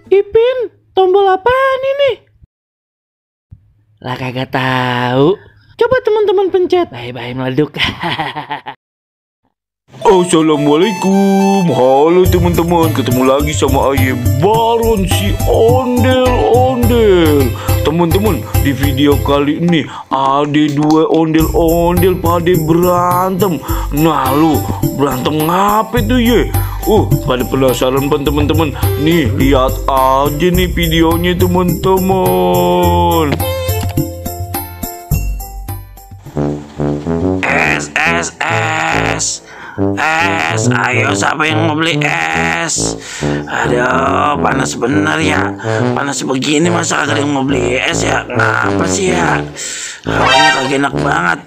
Ipin, tombol apaan ini? Lah kagak tahu. Coba teman-teman pencet. Bye-bye meleduk. Assalamualaikum. Halo teman-teman, ketemu lagi sama Aye Baron si ondel-ondel. Teman-teman, di video kali ini ada dua ondel-ondel pada berantem. Nah lu, berantem ngapa tuh ya? Pada penasaran kan teman-teman? Nih, lihat aja nih videonya teman-teman. Es, ayo siapa yang mau beli es? Aduh, panas bener ya. Panas begini masa kagak ada yang mau beli es ya? Ngapa sih ya? Hawanya kagak enak banget.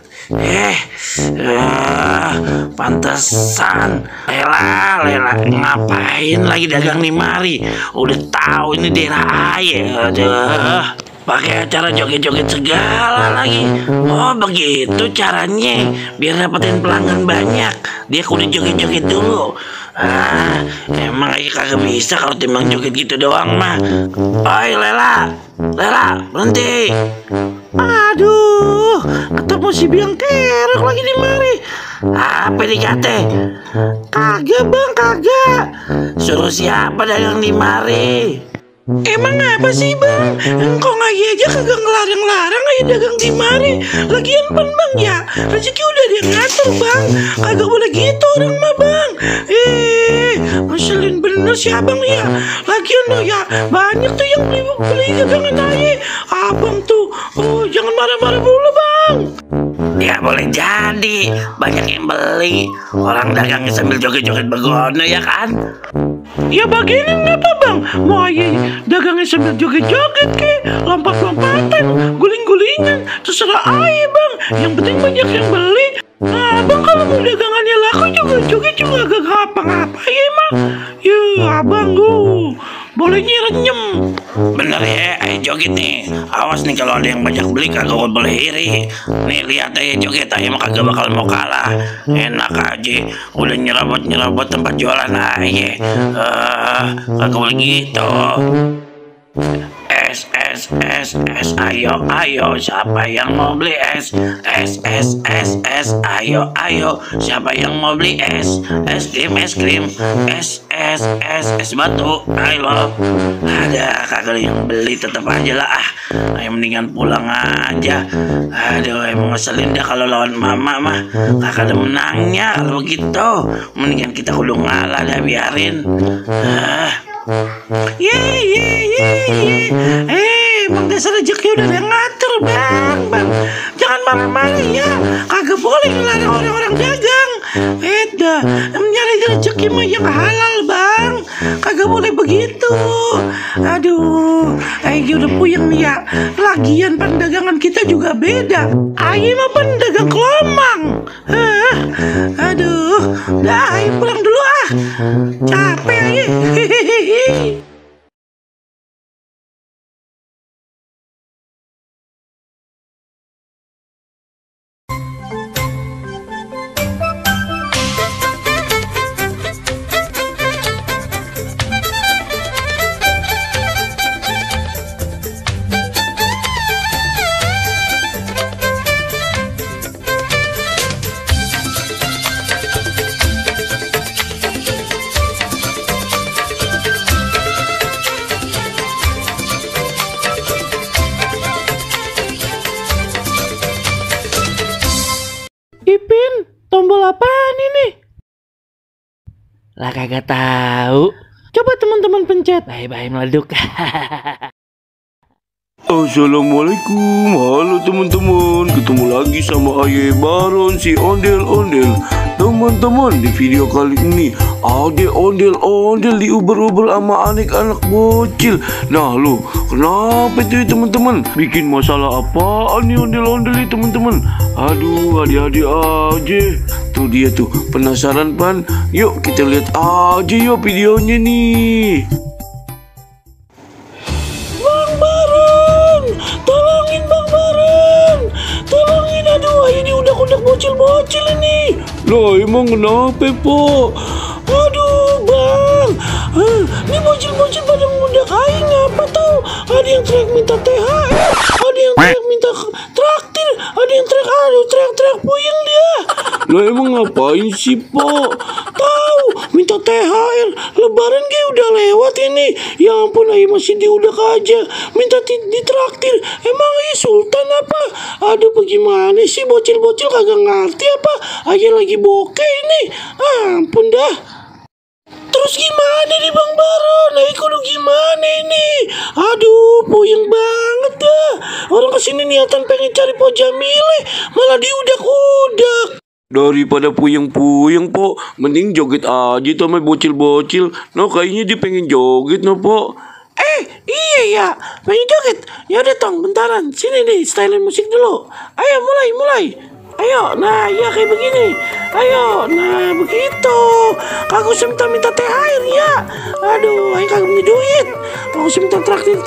Pantesan Lela ngapain lagi dagang nih mari? Udah tahu ini daerah aja. Aduh, pakai acara joget-joget segala lagi. Oh begitu caranya, biar dapetin pelanggan banyak. Dia kudu joget-joget dulu. Emang aja kagak bisa kalau timbang joget gitu doang mah. Oi Lela, berhenti. Aduh, ketemu si biang kerok lagi di mari. Apa dikate? Kagak bang, kagak. Suruh siapa dagang di mari? Emang apa sih bang? Engkau ngaji aja kagak ngelarang-larang aja dagang di mari. Lagian pan bang ya, rezeki udah dia ngatur bang. Kagak boleh gitu orang mah bang. Ngeselin bener sih abang ya. Lagian lo ya, banyak tuh yang beli dagangan aja. Abang tuh, jangan marah-marah dulu bang. Ya boleh jadi, banyak yang beli. Orang dagangnya sambil joget-joget begono ya kan? Ya begini ngapa bang? Mau aja dagangnya sambil joget-joget ke, lompat-lompatan, guling-gulingan, terserah aja bang. Yang penting banyak yang beli. Nah abang kalau mau dagangannya laku juga joget juga gak ngapa-ngapa ya emang. Ya abang boleh renyem. Bener ya, ayo joget nih. Awas nih kalau ada yang banyak beli kagak boleh iri. Nih lihat aja joget aja mah kagak bakal mau kalah. Enak aja, udah nyerobot tempat jualan aja. Kagak boleh gitu. Es, ayo siapa yang mau beli es? Ayo siapa yang mau beli es? Es krim, es batu. Ayo, ada kagak yang beli tetap aja lah. Ayo mendingan pulang aja. Aduh, emang ngeselin dah kalau lawan mama mah kagak ada menangnya kalau begitu. Mendingan kita kudu ngalah dah biarin. Emang dasar rezeki udah ada yang ngatur bang. Jangan marah-marah ya. Kagak boleh ngelarang orang-orang dagang. Nyari rezeki mah yang halal bang. Kagak boleh begitu. Aduh, Ayo udah puyeng nih ya. Lagian pandagangan kita juga beda. Ayo mah pandagang kelomang. Aduh, dah ayo pulang dulu ah. Capek aja. Ipin, tombol apaan ini? Lah kagak tahu. Coba teman-teman pencet. Bye-bye meleduk. Assalamualaikum. Halo teman-teman, ketemu lagi sama Aye Baron si ondel-ondel. Teman-teman, di video kali ini ada ondel-ondel diuber-uber sama anak-anak bocil. Nah lu, kenapa itu teman-teman? Bikin masalah apaan nih ondel-ondel nih teman-teman? Aduh, adik-adik aja. Tuh dia tuh, penasaran pan? Yuk kita lihat aja yuk videonya nih. Bang Baron, tolongin Bang Baron, tolongin. Aduh, ini udah bocil-bocil ini. Loh, emang kenapa, Po? Aduh, Bang, ini bocil-bocil pada udah kaya ngapa tahu? Ada yang teriak minta THR, ada yang teriak minta traktir, ada yang teriak teriak puyeng dia. Lah emang ngapain sih, Po? Tahu minta THR, Lebaran kayak udah lewat ini. Ya ampun, ayo masih diudak aja minta ditraktir. Emang ayo sultan apa? Aduh, bagaimana sih bocil-bocil kagak ngerti apa? Ayo lagi bokeh ini. Ampun dah. Terus gimana nih Bang Baron? Nah, kudu gimana ini? Aduh, puyeng banget dah. Orang kesini niatan pengen cari Po Jamile, malah diudak-udak. Daripada puyeng-puyeng, Po, mending joget aja tuh sama bocil-bocil. No, kayaknya dia pengen joget, no, Po. Iya ya, pengen joget. Ya udah Tong, bentaran. Sini nih, stylein musik dulu. Ayo mulai. Ayo, nah ya kayak begini. Ayo, nah begitu. Kagak usah minta THR ya. Aduh, ayo kagak punya duit. Kagak usah minta traktir.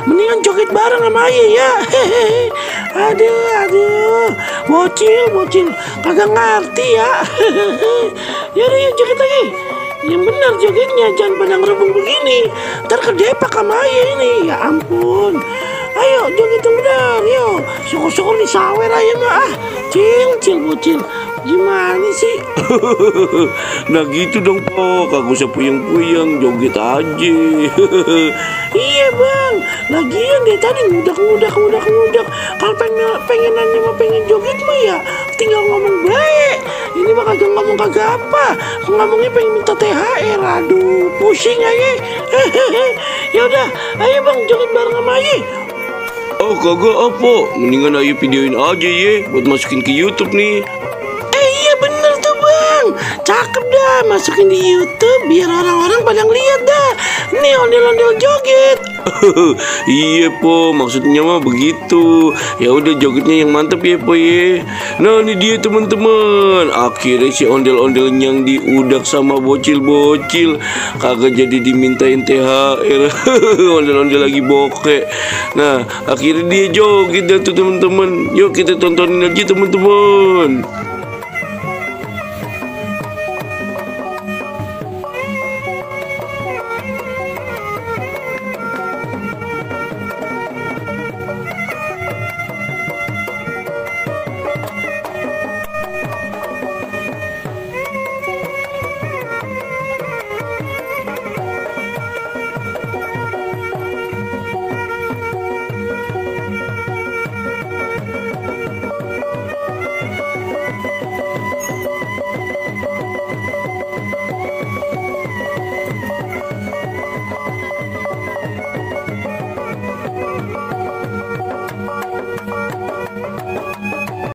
Mendingan joget bareng sama Aye ya. Hehehe. Aduh. Bocil. Kagak ngerti ya. Yaudah, yuk joget lagi. Yang benar jogetnya, jangan pada ngerebung begini. Ntar kedepak sama Aye ini. Ya ampun. Ayo joget yang benar, yuk. Syukur-syukur disawer aja mah. Cil bocil. Gimana sih? Nah gitu dong, Po. Kagak usah puyeng-puyeng, joget aja. Iya Bang, lagian deh tadi ngudak. Kalau pengen nanya mah pengen joget mah ya tinggal ngomong baik. Ini mah kagak ngomong kagak apa. Ngomongnya pengen minta THR. Aduh, pusing aja. Ya udah, ayo Bang joget bareng sama Aye. Oh kagak apa, mendingan ayo videoin aja ya, buat masukin ke YouTube nih. Iya bener tuh Bang, cakep dah, masukin di YouTube biar orang-orang pada ngeliat dah. Nih ondel-ondel joget. Iya, Po, maksudnya mah begitu. Ya udah jogetnya yang mantep ya, Po ya. Nah ini dia teman-teman, akhirnya si ondel-ondel yang diudak sama bocil-bocil kagak jadi dimintain THR. Ondel-ondel lagi bokeh. Nah akhirnya dia joget dah tuh teman-teman. Yuk kita tontonin aja teman-teman.